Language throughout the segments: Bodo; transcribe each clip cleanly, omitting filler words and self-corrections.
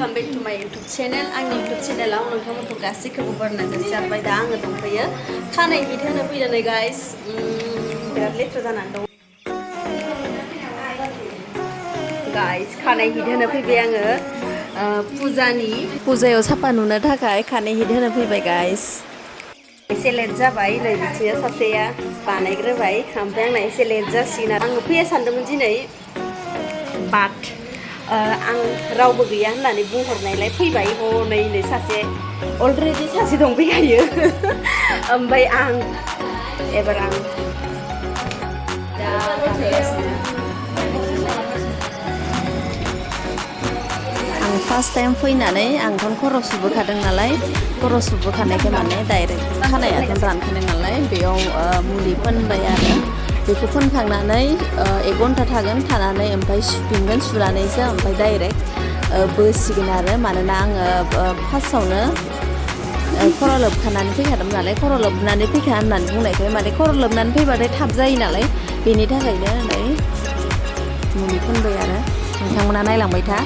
Welcome back to my YouTube channel. आंनि YouTube channelआव नोंथांमोनखौ गासैखौबो बरायनानै जासिबाय दा आङो दंफैयो खानाय हिट होनो फैदों गाइस बिराद लेथ्रा जानानै दं गाइस खानाय हिट होनो फैबाय आङो फुजायाव साफा नुनो थाखाय खानाय हिट होनो फैबाय गाइस एसे लेट जाबाय नै बिथिंजाय सासेया बानायग्रोबाय ओमफ्राय आंना एसे लेट जासिगोन आङो फैया सानदोंमोन दिनै बाट आं रावबो गैया होननानै बुंहरनायलाय फैबाय हनै सासे अलरेडि सासे दंफैखायो ओमफ्राय आं एबार आं फार्स्ट टाइम फैनानै आंथ' खर' सुबोखादों नालाय खर' सुबोखानायखाय माने डाइरेक्ट खानायाथ' रानखानाय नालाय बेयाव मुलि फोनबाय आरो बेखौ फोनखांनानै 1 घन्टा थागोन थानानै ओमफ्राय सुफिनगोन सुनानैसो ओमफ्राय डाइरेक्ट बोसिगोन आरो मानोना आङो फार्स्टआवनो खर' लोबखानानै फैखादोंमोन नालाय खर' लोबनानै फैखा होननानै बुंनायखाय माने खर' लोबनानै फैबाथाय थाब जायो नालाय बेनि थाखायनो नै मुलि फोनबाय आरो नोंथांमोना नायलांबाय था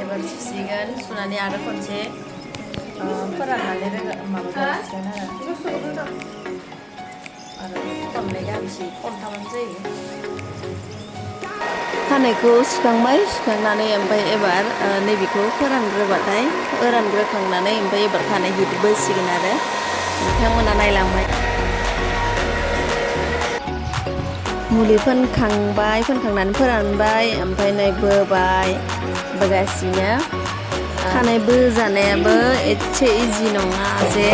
एबार सुसिगोन सुनानै आरो खनसे फोराननानै माबागोन आरो खननै गाहामसि खनथामानो जायो खानायखौ सुखांबाय सुखांनानै ओमफ्राय एबार नैबेखौ फोरानग्रोखांनानै ओमफ्राय एबार खानाय हिट बोसिगोन आरो नोंथांमोना नायलांबाय मुलि फोनखांबाय फोनखांनानै फोरानबाय ओमफ्राय नै बोगासिनो खानाय बोजानायाबो एसे इजि नङा जे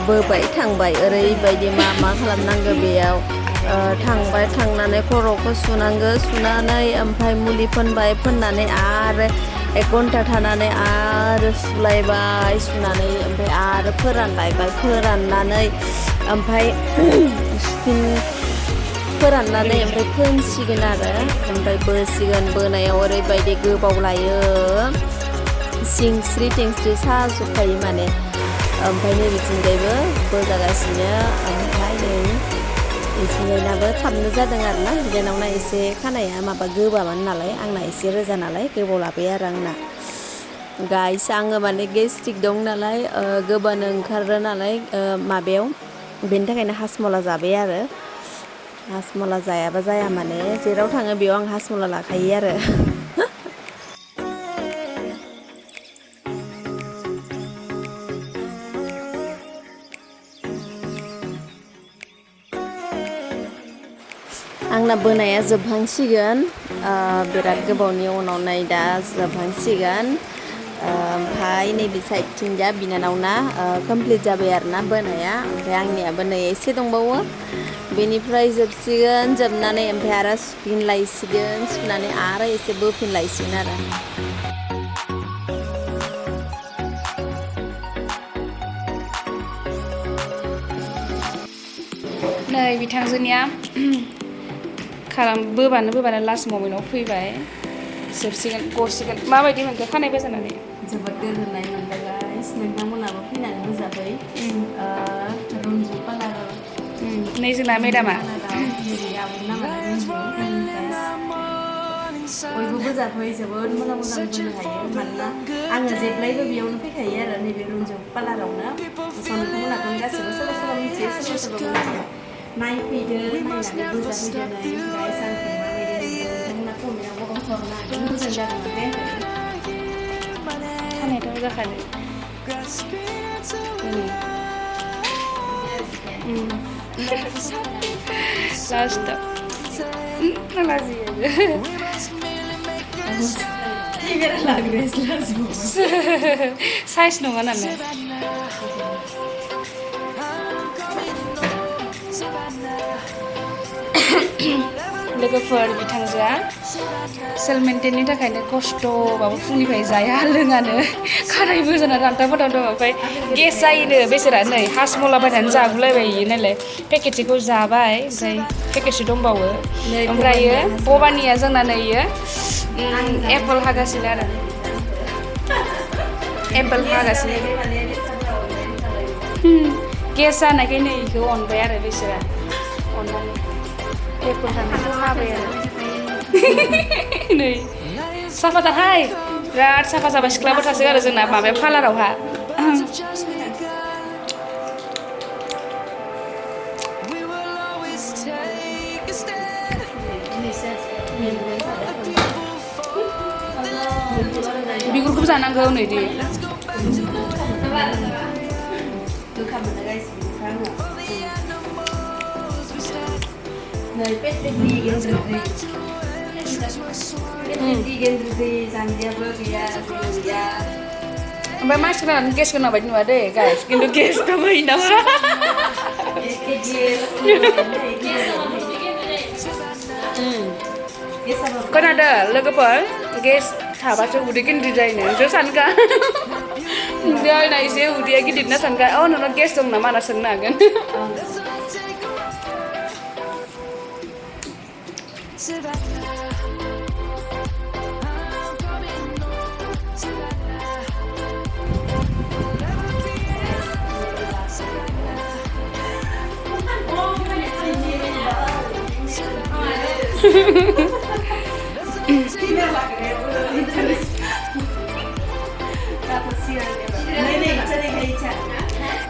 बोबाय थांबाय ओरैबायदि मा खालामनांगौ बेयाव थांबाय थांनानै खर'खौ सुनांगौ सुनानै ओमफ्राय मुलि फोनबाय फोननानै आरो 1 घन्टा थानानै आरो सुलायबाय सुनानै ओमफ्राय आरो फोरानलायबाय फोराननानै ओमफ्राय फोराननानै ओमफ्राय फोनसिगोन आरो ओमफ्राय बोसिगोन बोनायाव ओरैबायदि गोबाव लायो सिंस्रि टिंस्रि साजोबखायो माने ओमफ्राय नै बिथिंजायबो बोजागासिनो ओमफ्राय नै बिथिंजायनाबो थाबनो जादों आरोना बिनानावना एसे खानाया माबा गोबामोन नालाय आंना एसे रोजा नालाय गोबाव लाबाय आरो आंना गाइस आङो माने गेस्ट्रिक दं नालाय गोबानो ओंखारो नालाय माबायाव बेनि थाखायनो हासमला जाबाय आरो हासमला जायाबा जाया माने जेराव थाङो बेयाव आं हासमला लाखायो आरो आंना बोनाया जोबहांसिगोन बिराद गोबावनि उनाव नै दा जोबहांसिगोन ओमफ्राय नैबे साइडथिं दा बिनानावना कमप्लिट जाबाय आरोना बोनाया ओमफ्राय आंनियाबो नै एसे दंबावो बेनिफ्राय जोबसिगोन जोबनानै ओमफ्राय आरो सुफिनलायसिगोन सुनानै आरो एसे बोफिनलायसिगोन आरो नै बिथांजोनिया बोबानो लास्ट ममेन्टआव फैबाय जोबसिगोन गसिगोन माबायदि मोनखो खानाय बोजानानै जोबोद गोजोननाय मोनबाय गाइस नोंथांमोनाबो फैनानै बोजाफै रन्जु पार्लार नै जोंना मेदामा बयबो बोजाफै जोबोद मोजां बोनो हायो मानोना आङो जेब्लायबो बेयावनो फैखायो आरो नैबे रन्जु पार्लारावनो नोंथांमोनाथ' गासिबो सोरबा मिथियो सोरबा मिथिया नायफैदो नायनानै बोजाफैदो नै गाइस आंखौ माबायदि नोंथांमोना कमेन्टआव हरनो हागोन मोजां जादों खानायाथ' जाखादो लास्टआव साइज नङा नालाय लोगोफोर बिथांजोआ सेल्फ मेन्टेननि थाखायनो खस्थ'बाबो फुंनिफ्राय जाया लोङानो खानायबो जाना रानथाब फाथाब दं ओमफ्राय गेस जायोनो बेसोरा नै हासमला बायनानै जागुलायबाय नालाय पेकेटसेखौ जाबाय ओमफ्राय पेकेटसे दंबावो ओमफ्रायो बबानिया जोंना नै इयो एप्पल हागासिनो आरो एप्पल हागासिनो गेस जानायखाय नै इखौ अनबाय आरो बिसोरा अननानै एप्पल हानायखौ हाबाय आरो नै साफाथारहाय बिराद साफा जाबाय सिख्लाबो थासो आरो जोंना माबाया पार्लारावहा बिगुरखौबो जानांगौ नै दि ओमफ्राय मानसिफ्रा गेस गोनां बायदि नुवा दे गाइस खिन्थु गेस गोनां नामा खोनादों लोगोफोर गेस थाबासो उदै गिदिर जायो नोंसोर सानखा आंना एसे उदैया गिदिर ना सानखा नोंनाव गेस दं नामा होनना सोंनो हागोन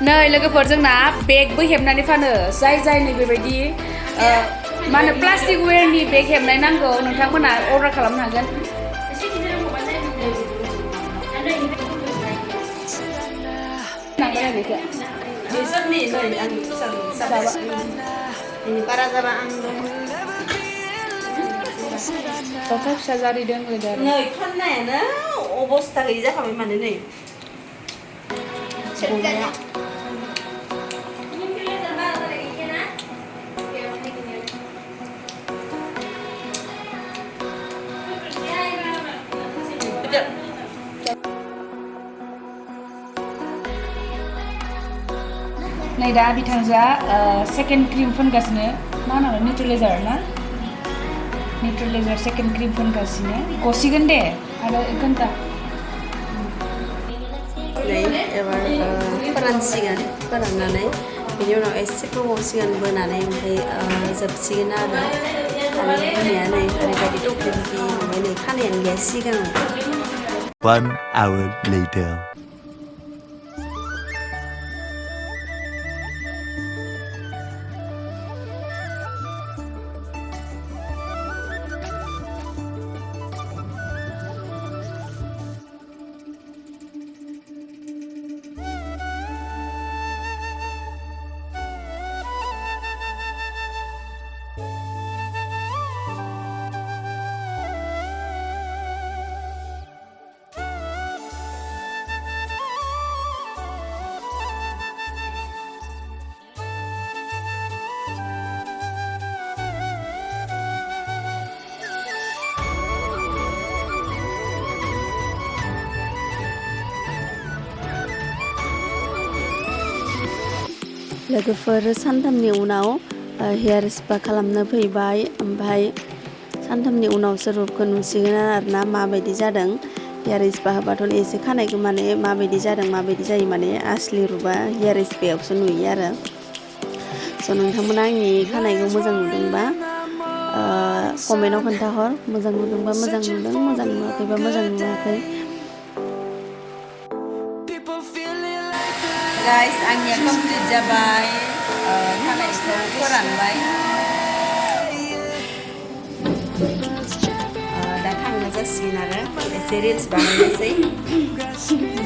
नै लोगोफोर जोंना बेगबो हेबनानै फानो जाय नै बेबायदि मा होनो प्लास्टिक वेरनि बेग हेबनाय नांगौ नोंथांमोना अर्डार खालामनो हागोन दावखा फिसा जारिदों नै फाननायानो अबस्था गैयि जाखाबाय माने नै नै दा बिथांजोआ सेकेन्ड क्रिम फोनगासिनो मा होनो निउट्रेलाइजार ना निउट्रेलाइजार सेकेन्ड क्रिम फोनगासिनो गसिगोन दे आरो 1 घन्टा एबार फोरानसिगोन फोराननानै बिनि उनाव एसे गोबावसिगोन बोनानै ओमफ्राय जोबसिगोन आरो बोनाया नै ओरैबायदि दुखु ओमफ्राय नै खानायानो गैया सिगां 1 hour later. लोगोफोर सानथामनि उनाव हेयार स्पा खालामनो फैबाय ओमफ्राय सानथामनि उनावसो रुपखौ नुसिगोन आरोना माबायदि जादों हेयार स्पा होबाथ' एसे खानायखौ माने माबायदि जादों माबायदि जायो माने आसलि रुपा हेयार स्पायावसो नुयो आरो स' नोंथांमोना आंनि खानायखौ मोजां नुदोंबा कमेन्टाव खोन्थाहर मोजां नुदोंबा मोजां नुदों मोजां नुवाखैबा मोजां नुवाखै गाइस आंनिया कमप्लिट जाबाय खानायखौ फोरानबाय दा थांनो जासिगोन आरो एसे रिल्स बानायनोसै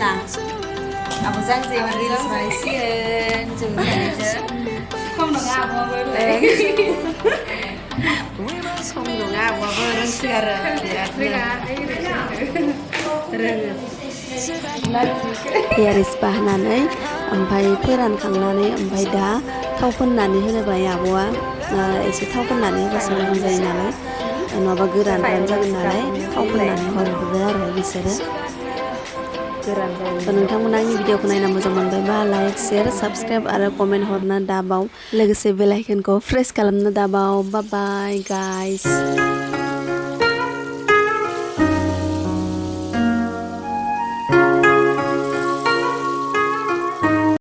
ना आब'जों जेबो रिल्स बानायसिगोन जों सानैजों खम नङा आब'आबो सम नङा आब'आबो रोंसोगारो रोङो हेयार स्पा होनानै ओमफ्राय फोरानखांनानै ओमफ्राय दा थाव फोननानै होबाय आब'आ एसे थाव फोननानै होबासो मोजां जायो नालाय नङाबा गोरान जागोन नालाय थाव फोननानै हरग्रो आरो बिसोरो नोंथांमोना आंनि भिडिअखौ नायना मोजां मोनबायबा लाइक शेयार साबस्क्राइब आरो कमेन्ट हरनो दाबाव लोगोसे बेल आइकनखौ प्रेस खालामनो दाबाव बाय बाय गाइस